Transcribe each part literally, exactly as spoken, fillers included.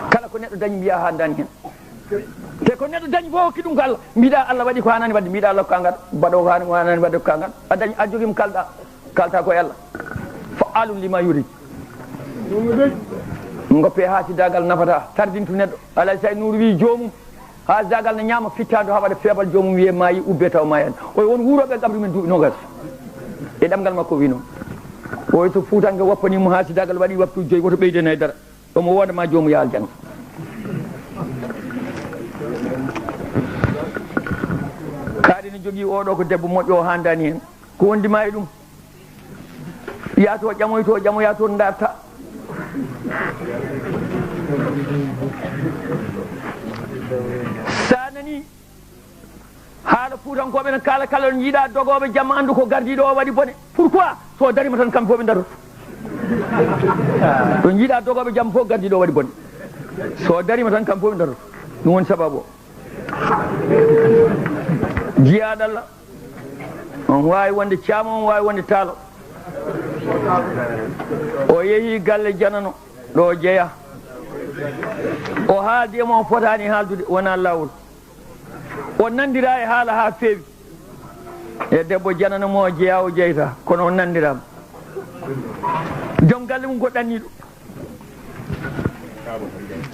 Kala ko neɗɗo dañi mbiya ha dañi hen. Te ko neɗɗo dañi fof hokki ɗum ko Allah. Mbiɗa Allah waɗi ko hanani waɗde, mbiɗa Allah ko kangal, mbaɗo ko hani, ko hanani waɗde ko kangal. A dañi, a jogima kalɗa, kalta ko e Allah. Fa'alun lima yurid. Ngoppe hasidagal nafata, tardintu neɗɗo. Alay sa nuuru wi joomum, hasidagal ne ñaama fittaandu ha waɗa feebal, joomum wiye maayi, ubbe taw maayani. Oy won wuuroɓe qabri men duuɓi nogas. E ɗamgal makko wi noon. Oy so fuutanke woppanimo hasidagal waɗi waptu joyi, woto ɓeyden hay dara. Omo wonda ma joomu ya aljanna. Kaaɗe ne jogii oɗo ko debbo moƴƴo o handani hen. Ko wondi ma e ɗum? Yaato ƴamoyto, ƴamoya toon darta. Sa nani haala fuutankooɓe ne kaala, kala ɗo jiiɗa dogooɓe jamma, anndu ko gardiiɗo o waɗi bone. Pourquoi? So darima tan, kamɓe fof ɓe daroto. Ɗo jiiɗa dogooɓe jamma fof, gardiiɗo o waɗi bone. So darima tan, kamɓe fof ɓe daroto. Ɗum woni sababu o. Jiyaaɗo Allah, on waawi wonde caamo, on waawi wonde taalo. O yehi galle janano, ɗo o jeya. O haaldi e mo o fotaani haaldude, wona laawol. O nandira e haala haa feewi. E debbo janano mo o jeya, o jeyta, kono o nandiraama. Joom galle mum ko ɗanniiɗo.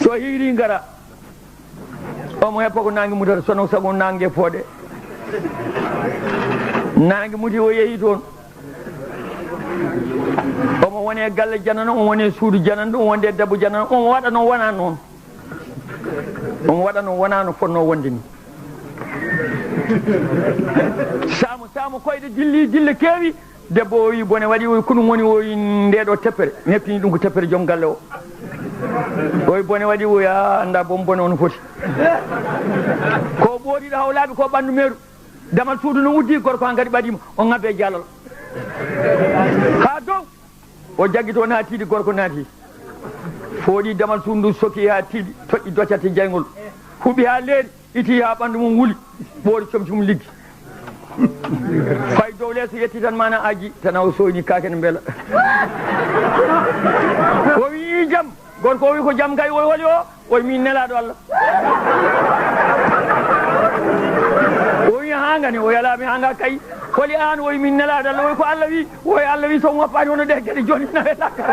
So hiiri ngara, omo heppa ko naange mutata, sono sago naange fooɗe. Naange muti, o yehi toon. Omo wone galle janano, omo wone suudu janano, omo wonde debbo janano, omo waɗa no wona noon. Omo waɗa no wona no fotno wonde ni. Saamo, saamo koyɗe dilli, dille keewi. Debbo o wi bone waɗi, o wi ko ɗum woni, o wi nde ɗo teppere. Mi heɓtini ɗum ko teppere joom galle o. O wi bone waɗi, o wi a annda boom bone on foti. Ko ɓootiɗo hawlaaɓe ko ɓanndu meeru. Damal suudu no uddi, gorko hankadi ɓadima, o ŋabbe e jalal. Ha dow, o jaggito naatidi, gorko naati. Fooɗi damal suudu ndu, soki ha tiiɗi, toƴƴi doccate jayngol. Huɓi ha leeri, iti ha ɓanndu mum wuli, ɓoori comci mum liggi. Fay dow leeso, yetti tan mana aji, tan o soyni kaake ne mbela. O wi jam. Gorko o wi ko jam kay, o wi holi o? O wi min nelaaɗo Allah. O wi haa ngani, o wi alaa mi haa nga kay. Holi aan? O wi min nelaaɗo Allah. O wi ko Allah wi? O wi Allah wi so on woppaani hono ɗe geɗe jooni nawe lakka.